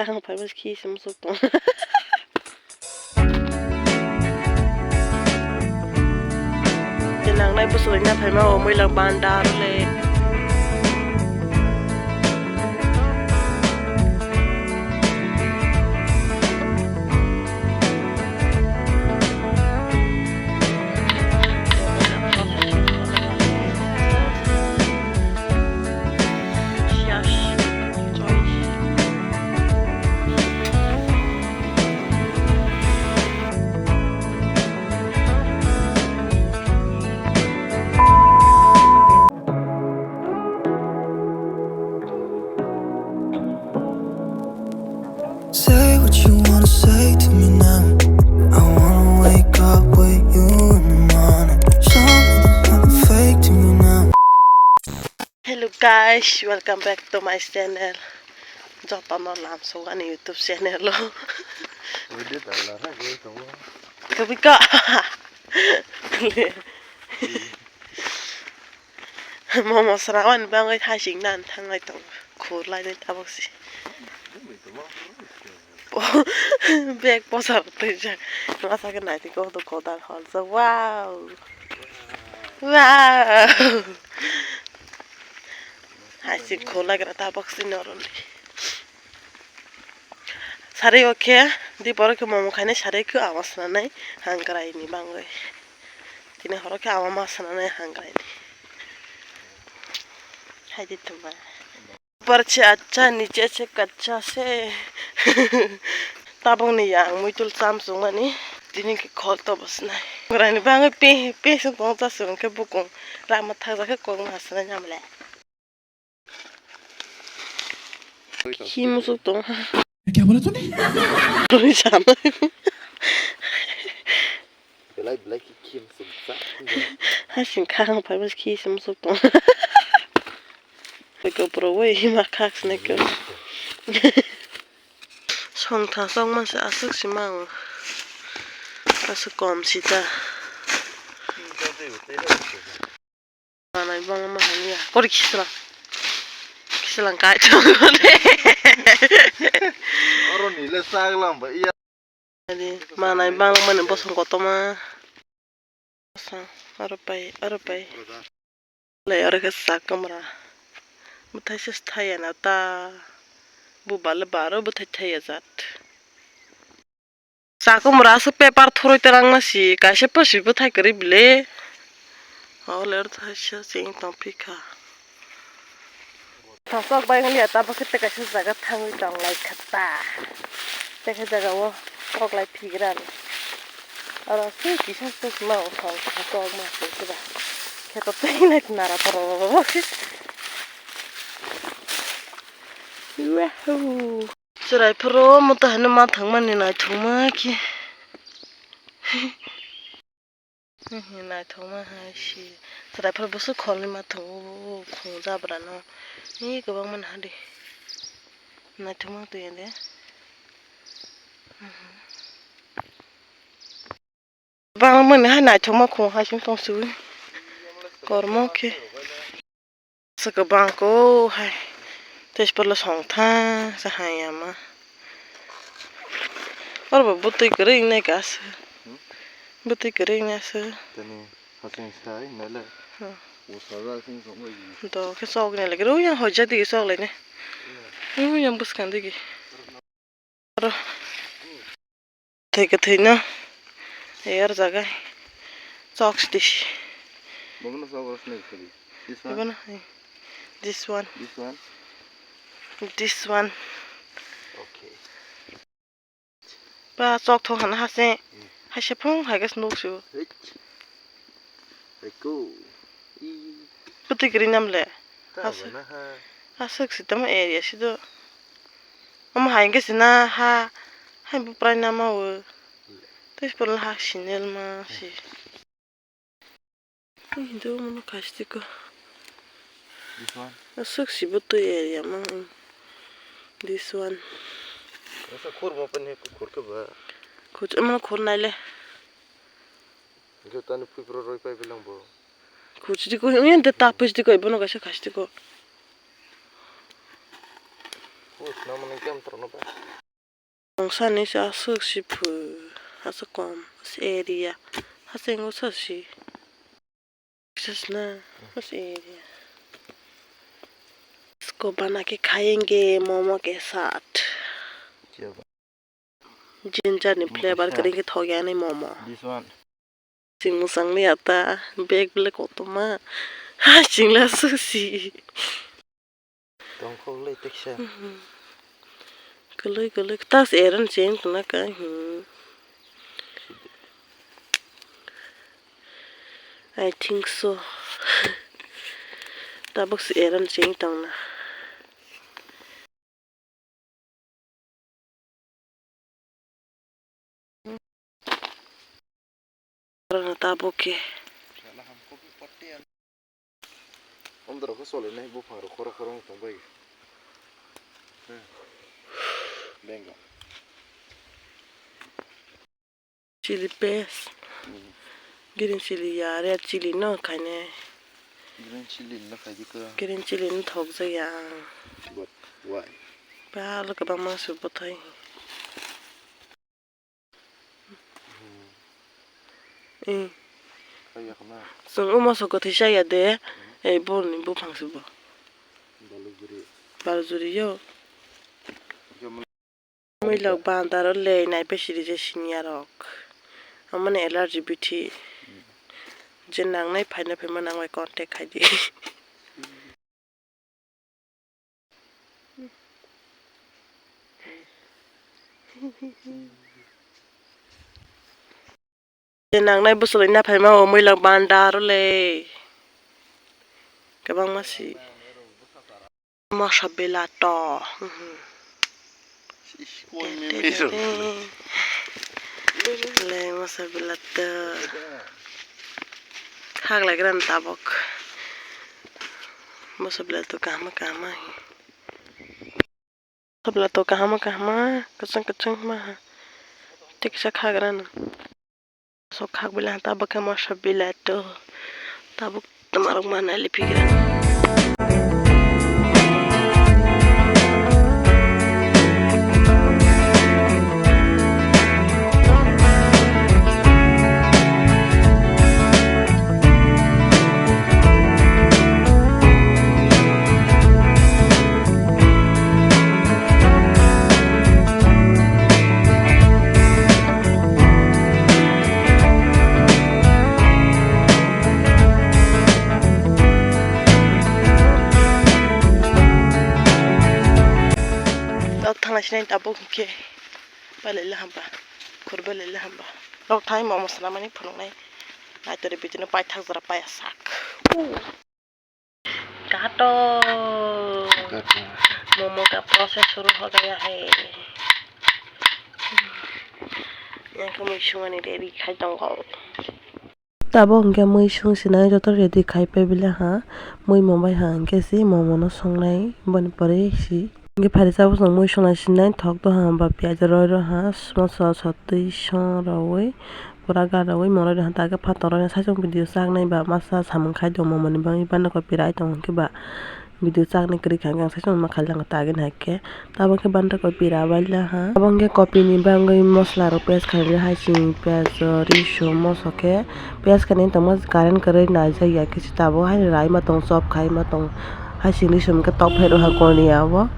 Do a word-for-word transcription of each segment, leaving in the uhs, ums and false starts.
Ang phai bwskhi se musuk tong. Tei nangnai bwswlwina phaima o muilang bandar le. Say what you wanna say to me now. I wanna wake up with you in the morning. Show me there's nothing fake to me now. Hello guys, welcome back to my channel. Jotono lamsok ani YouTube channel o. Wede tala na goi tongo. Kabi ka. Momo srawan bangwi thasing nan thanglai tongo. Khurlaini tabuk si. Bag posa twijak. Masa khe naitwi kok do kodar hol so. Wow. Wow. Hai si khulai gra tabuk si noroli. Sari o khe di borok khe momo khainai sari khe ama swnanai hangkrai ni bangwi. Tini horo khe ama ma swnanai hangkrai ni. Hai di thumba. ऊपर से अच्छा, नीचे से कच्चा से। Tabuk ni yang muitul cham chungmani. Tini khe khol to bwsnai. Grani bangwi pe, pe sung tong ta sung khe bukung. Rama thajak khe kok ma swnai namle. Khi musuk tong ha. क्या बोला तूने? Belai belai khi khi musuk sa. Ha sing kha ang phai bas khi musuk tong. Ko pro wei hima khak sne ko. Song tha song man se asuk si mang. Asuk kom si ta. Manai bang ma hanya. Kori kisla. Kisla kai chong de. Oro ni le saglam ba iya. Manai bang mani bosong kotoma. Bosong, aro pai, aro pai. Le aro khe sakamra. Bwthai se thai ya na ta. Buba le baro bwthai thai ya jat. Sakamra aswk paper thurui twrang ma si, kaisa pasi bwthai kwrwi bile. O ler thaisa cheng tong phi kha. Thosok bai wngya, tabuk khe tei kaisa jaga thangwi tong lai kha ta. Tei khe jaga o kok lai phi gra ni. Oro se kisa se ma o thong thosok ma se se ba. Khe to tei lai nara borok. Wahoo. Chwrai phoro moto haino ma thangmani naithokma khe. Naithokma hai se. Chwrai phoro bwswk kholni ma thango khung jabrano. Ee kwbangma naha de. Naithokma twi de. Bangmani hai naithokma khung hai se tong sui. Kormo khe. Sa kwbang ko hai. Tei se pala song tha sa hai ya ma. Oro bo bwtwi kwrwi wngnai ka se. Hmm? Bwtwi kwrwi wngya se. Tini hasing sai nai le. Hmm. Usa da sing song bai. Do khe sok nai le. Ro yang hoi ja digi sok lai ne. Yeah. Ro yang bwskang digi. Oro. Thwi kwthwi no. Yor jaga. Chok siti si. Bobono chok rw sini kwthwi. This one? Bobono hai. This one. This one? This one. Okay. Ba chok thok hana hase. Hmm. Haise phung hai gas nuk su. Hei. Eko. I. Bwtwi kwrwi nam le. Aswk. Tabana ha. Aswk si tamo area si do. Omo hai hwnkhe si na ha. Hai bo prai nama o. Tei se pura ha sinel ma si. Hindu mano kaisitiko. This one. Aswk si bwtwi area ma. This one. Asa khur mo pani khur ke ba. Khur, mano khur nai le. Jotani phui pro roi pai bilang bo. Kuchidi ko, yan de ta pui di ko, bono kaisa khasi di ko. Nangmani khe amtwrwngno ba. Ang sani se aswk si phu, aswk kom, se area, hasing o sa si. Sis na, se area. Isko bana ke khayenge momo ke saath. Ginger ni flavor kwrwi khe thok ya ni momo. This one. Chwng mwchang liya ta, bag le kotorma. Ha, chwng le aswk si. Tongkol le teksa. Mhm. Kwlwi, kwlwi. Tas eran cheng tongna ka, hmm. I think so. Tabuk si eran cheng tongna. Oro tabuk khe. Omdoro khe solinai buphang rok khoro khoro wng tong bai. Hmm. Bengal. Chili paste. Hmm. Green chili ya, red chili no khainai. Green chili no khai di khe. Green chili no thok jak ya ang. But why? Balo kwbangma se bwthai. Hmm. Eh. Khai ya khna. Chwng o moso kwthwi cha ya de. Hmm. Eh, boni buphang se bo. Balujuri. Balujuri yo. Yo. Mwilok bandar o le nai pesi rije senior rok. Amoni allergy bithi. Je nangnai phaina phaima nang bai contact khai di. Je nangnai bwswlwi na phaima o mwilok bandar o le. Kwbangma si. Moso bela to. Le moso bela to. Khak lai gran tabok. Moso bela to kahma kahma. Sabla to kahama kahama, kwchwng kwchwng ma ha. Tei kisa khagra no. Sok khak bila tabuk khe moso bila to. Tabuk tama rok ma nai liphi gra. Thanglai sinai tabuk hwnkhe. Belai le hamba, khur belai le hamba. Rok thai momo swnamani phunuknai. Naitori bidino paithak jora paya sak. Kato. Kato. Momo ka process shuru ho gaya hai. Yang kami sungani ready khai tongo. Tabuk hwnkhe mui sung sinai joto ready khai paibilai ha, mui mwnbai ha hwnkhe se momo no songnai boni pore se hwnkhe phari tabuk chwng mui sungnai sinai thok to ha ba piyaj roi rw ha moso sotwi song rwi pura ga rwi mwnai rw ha ta khe phatar rwi saichung video chaknai ba masa samung khai tongo momo ni bagwi bana kok pirai tongo hwnkhe ba. Video chaknai kwrwi kha hwnkhe ang saichung ma khailangkha ta agini hai khe. Tabuk khe banda kopi rabaila ha. Tabuk khe kopi ni bagwi mosola rok paste khainai hai sini piyaj, risu, moso khe paste khainai tongma current kwrwi naijak ya khe se tabuk haino rai ma tong chop khai ma tong hai sini risu hwnkhe tok phai rw ha korni ya o.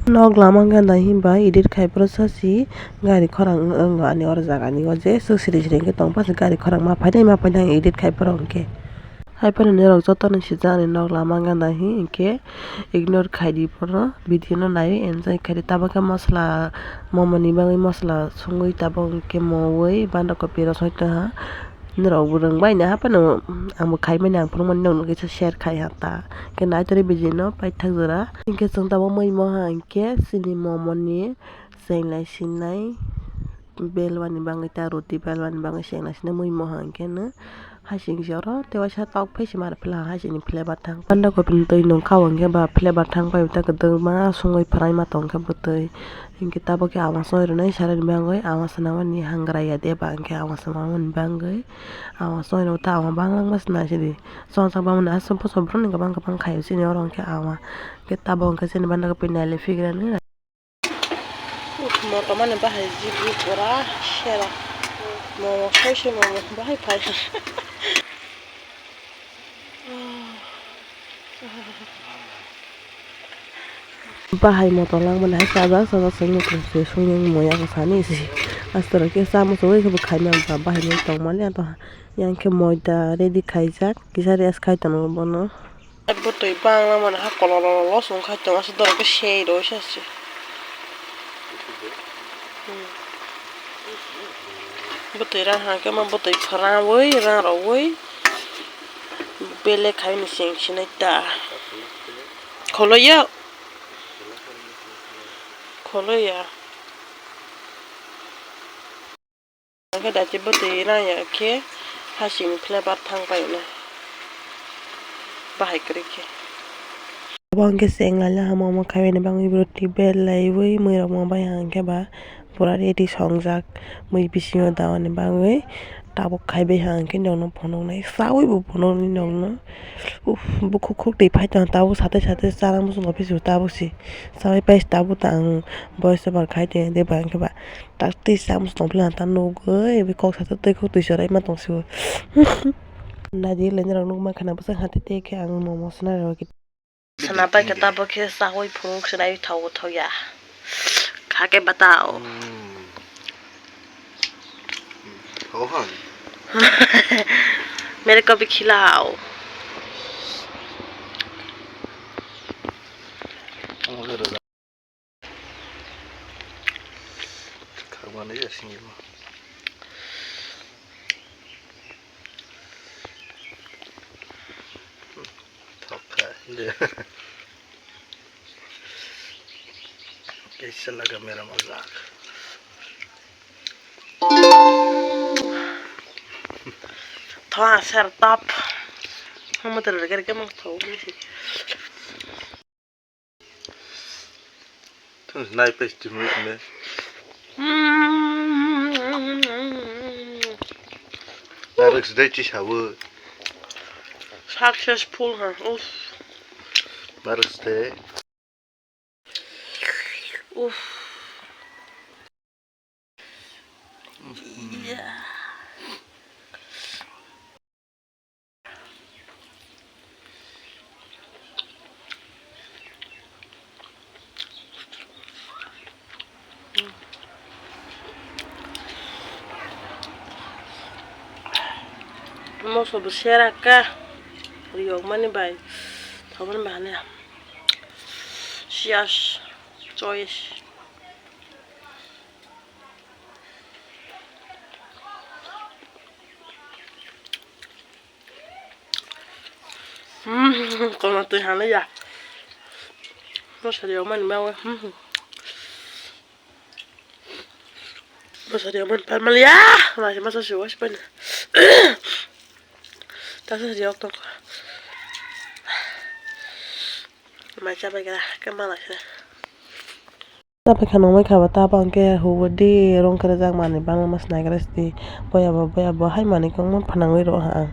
Nok lama gana hinba edit khai phuru sasi gari khorang wng ani oro jaga ni o je swk siri siri khe tong pha se gari khorang ma phainai ma phainai edit khai phuru hwnkhe. Hai phano norok jotono sijak ani nok lama gana hi hinkhe ignore khaidi phano video no naiwi enjoy khaidi tabuk khe masala momo ni bagwi masala songwi tabuk hinkhe moui banda kopi rw soi tongha norok bo rwngbai na haphano ang bo khaimani ang phunukmani norokno kisa share khai ha ta hinkhe naitori video no paithak jora hinkhe chwng tabuk mui moha hinkhe chini momo ni chenglai sinai. Belwani bagwi ta roti belwani bagwi sengna sina mui moha hinkhe no hasing si oro tei waisa tok phai si mar phela hasing ni flavor thang panda kopi ni twi nung kha o hinkhe ba flavor thang pai ta kwdwma songwi phwrai ma tong khe bwtwi hinkhe tabuk khe ama soi rwnai sari ni bagwi ama swnamani hangra ya de ba hinkhe ama swnamani bagwi ama soi rw ta ama bangma swnai sidi chongjak bangmani aswk bwswk borok ni kwbang kwbang khaio chini oro hinkhe ama hinkhe tabuk hinkhe chini banda kopi nai le phigra nai. Moto mani bahai jibri pura sera. Momo sai se momo bahai phai. Bahai moto langmani hai chajak chajak se muchung se sungwi muya ko sani se. Aswk khe chamo se ui khe bo khaimani ba bahai ni tong mani to yang khe moida ready khaijak kisa rest khai tongo bono. Bwtwi bangla mani ha kololo lolo se wngkha tongo aswk dorok khe sei rw se se. Bwtwi rang hangkhe ma bwtwi phwrangwi rang rwwi bele khai ni cheng sinai ta. Kholoya. Kholoya. Hwnkhe dachi bwtwi rang ya khe hasing flavor thang pai hwnwi bahai kwrwi khe. Abo hwnkhe cheng laila hamo omo khaimani bagwi bwrwi twi bel laiwi mwirokma bai hwnkhe ba pura ready songjak mui bisingo daoni bagwi tabuk khaibai hwnkhe nokno phunuknai chaui bo phunuknai nokno. Uff, bukhuk khuk twi phai tongo tabuk satai satai chana muchungma phisu tabuk se chaui pai tabuk ta ang voice over khai tongya de ba hwnkhe ba. Tak twi chamung tong phila ta nugwi, ebe kok satok twi khok twi chwrai ma tong sio. Naidi le norok nukma khana bwswk hati tei khe ang momo swnai rw khe. Swnam bai khe tabuk khe chaui phunuk swnai thago thokya. Kha khe batao. Hmm. Ho han. Mere ko bhi khilao. Khakmani ya sini mo. Thokha. Kaisa laga mera mazak. Thoa ser tap. Hamu ter rega rega mang thau ni si. Thung nai pes ti mui ne. Narwk sdai chi sabu. Successful ha. Uff. Narwk sdai. Uff. Yeah. Moso bo sera ka riyok mani bai thobani bahane siyas choice. Hmm, kono twi hana ya. Mosari o mani bawe. Hmm. Mosari o mani palmal ya. Masa masa si was pana. Tasa si ok toko. Mai chabai kara kemala kara. Tabuk khe nungwi kha ba tabuk hwnkhe hugo di rong kwrwjak manwi bangma swnaigra sidi boya bo boya bo hai manwi kwbangma phnangwi rw ha ang.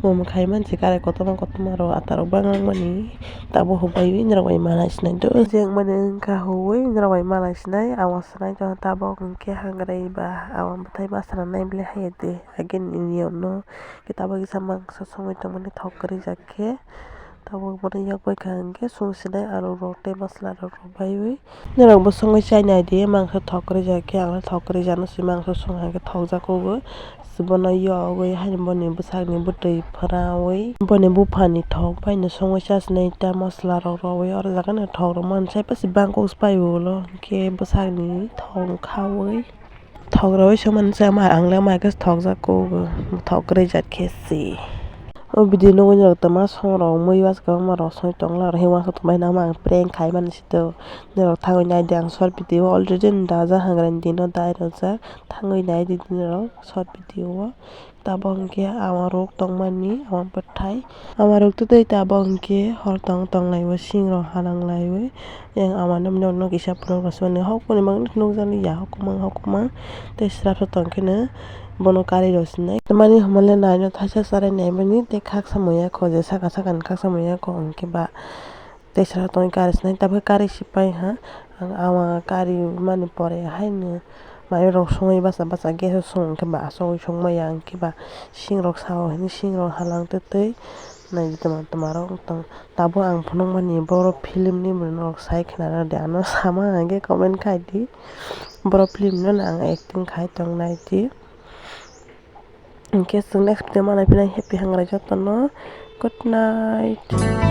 Omo khai mansi karai kotorma kotorma rw atarok bangma mani tabuk hubaiwi norok bai malai swnai do. Jeng mani wngkha huwi norok bai malai swnai abo swnai tongkha tabuk hwnkhe hangrai ba abo bwthai bwskango nai bwlai haiya de again nini ono tabuk kisa mangso songwi tongmani thok kwrwi jak khe. Tabuk bono yak bai kha hwnkhe chwng sinai alu rok tei masla rok rw baiwi norok bo songwi chai nai di mangso thok kwrwi ja khe ang thok kwrwi jano se mangso song hai khe thok jak o bo bono yogwi haino boni bwsakni bwtwi phwrawi boni buphani thok baino songwi cha sinai ta masla rok rwwi oro jaga no thok rwmani sai pasi bangkok se pai ulo hwnkhe bwsakni thok khawi. Thok rwui se mani se ma ang le mai khe thokjak kok thok kwrwi jat khe se. O video nugui norok tongma song rok mui uansukhe ma rok soi tongla rw he uansuk tongmani ang prank khai mani se to norok thangwi nai di ang short video already dajak hangrani dino dai rwjak thangwi nai di norok short video o. Tabuk hwnkhe ama rok tongmani ama bwthai ama rok tei tabuk hwnkhe hor tong tong laiwi sing rok halang laiwi. Yang ama nokni kisa phunuk rw swnamni hokmani mangni nukjakliya hokmang hokmang tei srapsa tongkheno bono karwi rw swnai. Tamani hwnmale naino thaisa charai naimani tei khaksa muya kho je saka sakani khaksa muya kho hwnkhe ba Teisa tongwi kari sinai, tabuk kari sipai ha. Ang ama kari mani pore haino mai rok songwi bacha bacha gas o song khe ba achugwi songmaya, ang khe ba sing rok sao hinwi sing rok halang twi twi nai tongma tongma rok tong. Tabuk ang phunukmani borok film ni bwrwi norok sai khna rw de, ano sama hwnkhe comment khai di, borok film no ang acting khai tong nai di. Hwnkhe chwng next video ma nai phinai, happy hwnwi jotono, good night.